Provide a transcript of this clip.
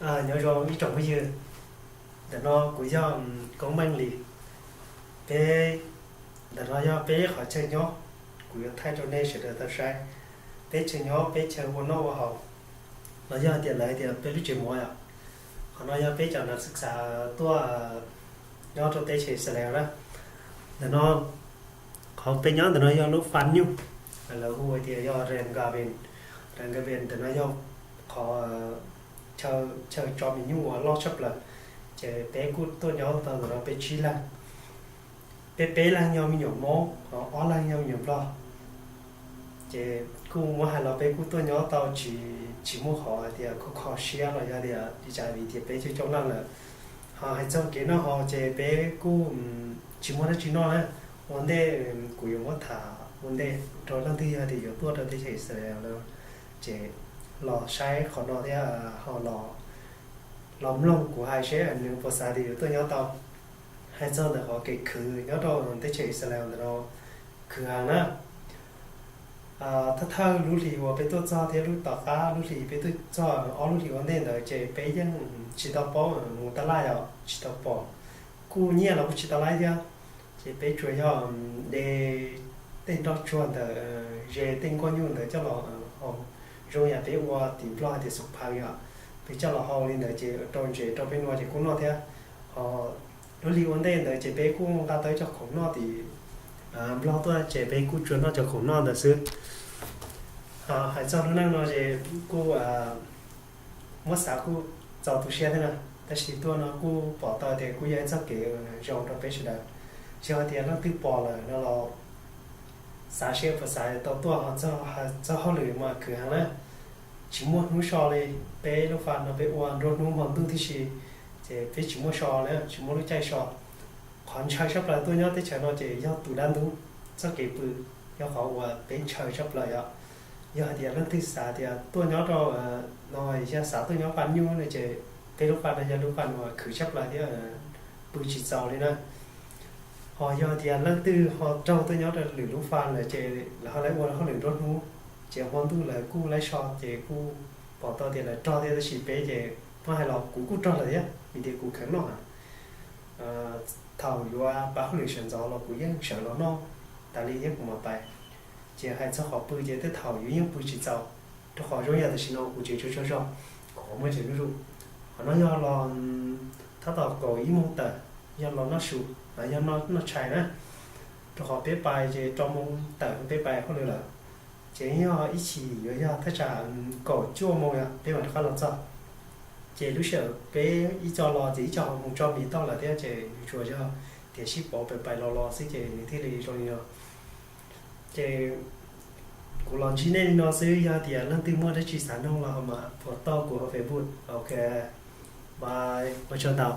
Nyob zoo ib tsoom phooj ywg, ntawm no kuv yog Koob Meej Lis. Peb, ntawm no yog peb qhov chaw nyob, kuv yuav thaij rau nej sawv daws tau saib. Peb chaw nyob, peb chaw ua noj ua haus, los yog tias lawv tias peb lub tsev mov yom. Qhov no yog peb cov nas xwb xav tuaj nyob rau teb chaws Israel na. Ntawm no, qhov peb nyob ntawm no yog lub fab nyuj, lawv hu tias yog Rem Gaven. Rem Gaven ntawm no yog qhov chaw tso me nyuj uas loj tshaj plaws. Ces peb kuj tuaj nyob tau ntawm no peb tsib leeg. Peb peb leeg yog me nyuam Hmoob, ob leeg yog me nyuam Nplog. Ces kuj muab hais los peb kuj tuaj nyob tau tsis, tsis muaj qhov tias kho kho siab los yog tias li cas vim tias peb coob coob leej lawm. Ho hais txog kev noj haus ces peb kuj tsis muaj dab tsi noj na. Ua ntej kuv yuav muab tham ua ntej rau leej twg yog tias yuav tuaj rau teb chaws Israel lawm, ces los saib qhov no thiab ho los mloog kuv hais seb nws puas xav tias yuav tuaj nyob tau. Hais txog ntawm qhov kev khwv nyob rau teb chaws Israel ntawm no khwv heev na. Thawj thawj lub hlis uas peb tuaj txog thiab lub tom qab lub hlis peb tuaj txog ob lub hlis ua ntej ntawd ces peb yeej tsis tau paub mus tab laj os, tsis tau pom, kuj nyiaj los kuj tsis tau laib thiab. Ces peb tsuas yog de tej nroj tsuag ntawm ze tej nkuaj nyuj ntawd coj los haus, zoo yam peb ua tim Nplog hais tias xub phaw yom, peb coj los hau li ntawd ces rau ntsev rau peb noj ces kuj noj thiab. Ho lub hlis ua ntej ntawd ces peb kuj nqa tau ib co khoom noj tim Nplog tuaj ces peb kuj tsuas noj cov khoom noj ntawd xwb. Hais txog lub neej no ces kuj muab xav kuj txaus tu siab thiab na, tab sis tuaj no kuj pom tau tias kuj yog ib txoj kev zoo rau peb sawv daws. Tsis hais tias leej twg pom lawm no los xav seb puas xav tau tuaj. Ho txog hauj lwm mas khwv heev na, tsis muaj hnub so li. Peb lub fab no peb ua nruab hnub hmo ntuj tib si, ces peb tsis muaj so na, tsis muaj lub caij so. Qhov ntshaw tshaj plaws tuaj nyob teb chaws no ces yog tus dab ntub, txoj kev pw, yog qhov uas peb ntshaw tshaj plaws yom. Yog hais tias leej twg xav tias tuaj nyob rau no, yog xav tuaj nyob fab nyuj no ces peb lub fab no yog lub fab uas khwv tshaj plaws thiab pw tsis txaus li na. Ho yog tias leej twg ho raug tuaj nyob rau lwm lub fab lawm ces lawv ho laib ua hauj lwm nruab hnub, ces hmo ntuj lawv kuj laib so ces kuj pom tau tias lawv rog thiab, tab sis peb ces muab hais los kuv kuj rog lawm thiab vim tias kuv kheev noj. Thaum yuav pab hauj lwm sawv ntxov los kuv yeej sawv los noj tas li thiab kuv mam pais. Ces hais txog qhov pw ces tej thaum yus yeej pw tsis txaus, rau qhov zoo yam tam sim no kuv tseem tsaug tsaug zog, kuv qhov muag tseem zuj zus. Qhov no yog los thab tom kaum ib moos tawm, yog los noj su, yog noj tshais na. Rau qhov peb pais ces rau moos tawm peb pais hauj lwm lawm, ces yog ib chim yuav yog thaj tsam kaum cuaj moos yom peb mam rov qab los txog. Ces lub sij hawm peb ib co los ces ib co ho mus tso mis toj lawm thiab ces nws tsuas yog tias sib pauv pais pais los los xwb ces nws thiaj li zoo li no. Ces kuv los ntsib nej li no xwb, yog tias leej twg muaj dab tsi xav nug los mas puas tau kuv hauv Facebook. Ok, bye, ua tsaug ntau.